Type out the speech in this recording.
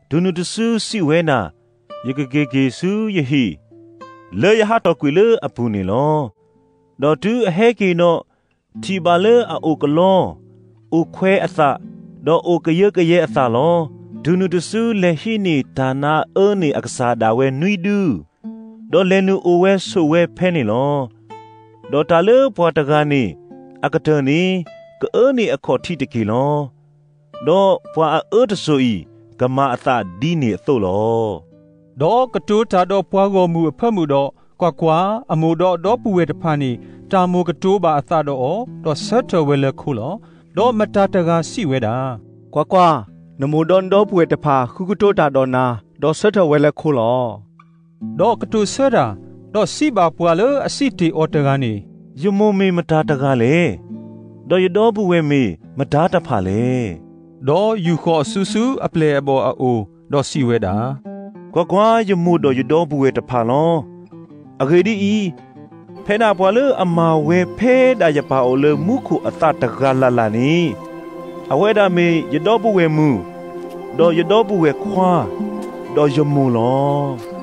ဒိးနုာ်တစုစံးဝဲဒၣ်, ယကက့ၤက့ၤဆူယဟံၣ်, လၢယဟးထီၣ်ကွံာ်လၢအပူၤန့ၣ်လီၤ. ဒီးတုၤအဟဲက့ၤဒီး, ထံၣ်ဘၣ်လၢအအိၣ်ကလီ, အိၣ်ခွဲးအသး, ဒီးအိၣ်ကယၢကယဲအသးလီၤ. ဒိးနုာ်တစုလဲၤဟံးန့ၢ်တၢ်နါအၢန့ၢ်အကစၢ်ဒၣ်ဝဲနွံဒု, ဒီးလဲၤနုာ်အိၣ်ဝဲဆိးဝဲဖဲန့ၣ်လီၤ. ဒီးတၢ်လၢပှၤတဂၤန့ၣ်, အကတၢၢ်န့ၣ်, ကအၢန့ၢ်အခီၣ်ထံးတက့ၢ်လီၤ. ဒီးပှၤအအၢတစိၤအံၤ, ကမၤအသးဒ်န့ၣ်အသိးလီၤ. ဒီးကတိၤတၢ်ဒီးပှၤဂီၢ်မုၢ်အဖၢမုၢ်ဒီး, ကွၢ်ကွၢ်, အမိၢ်ဒီးအဒီပုၢ်ဝဲၢ်တဖၣ်န့ၣ်, တၢ်မိၣ်ကတိၤဘၣ်အသးဒီးအီၤ, ဒီးဆၢထၢၣ်ဝဲလၢခိလီၤ. ဒီးမတၤတဂၤစံးဝဲဒၣ်, ကွၢ်ကွၢ်, နမိၢ်ဒီးနဒီပုၢ်ဝဲၢ်တဖၣ်ဃုကတိၤတၢ်ဒီးနၤ, ဒီးဆၢထၢၣ်ဝဲလၢခိလီၤ. ဒီးကတိၤဆၢတၢ်, ဒီးစံးဘၣ်ပှၤလၢအစံးတ့ၢ်အီၤတဂၤန့ၣ်, ယမိၢ်မ့ၢ်မတၤတဂၤလဲၣ်, ဒီးယဒီပုၢ်ဝဲၢ်မ့ၢ်မတၤတဖၣ်လဲၣ်. ဒီးယူာ်ဃီၤအစုဆူအပျဲၢ်အဘီၣ်အအိၣ်, ဒီးစံးဝဲဒၣ်, ကွၢ်ကွၢ်, ယမိၢ်ဒီးယဒီပုၢ်ဝဲၢ်တဖၣ်လီၤ. အဂ့ၢ်ဒ်အံၤ, ဖဲဒၣ်ပှၤလၢအမၤဝဲဖဲဒၣ်ယပၢ်အအိၣ်လၢမူခိၣ်အသးတဂၤလၢ်လၢ်န့ၣ်, အဝဲဒၣ်မ့ၢ်ယဒီပုၢ်ဝဲၢ်မုၣ်, ဒီးယဒီပုၢ်ဝဲၢ်ခွါ, ဒီးယမိၢ်လီၤ.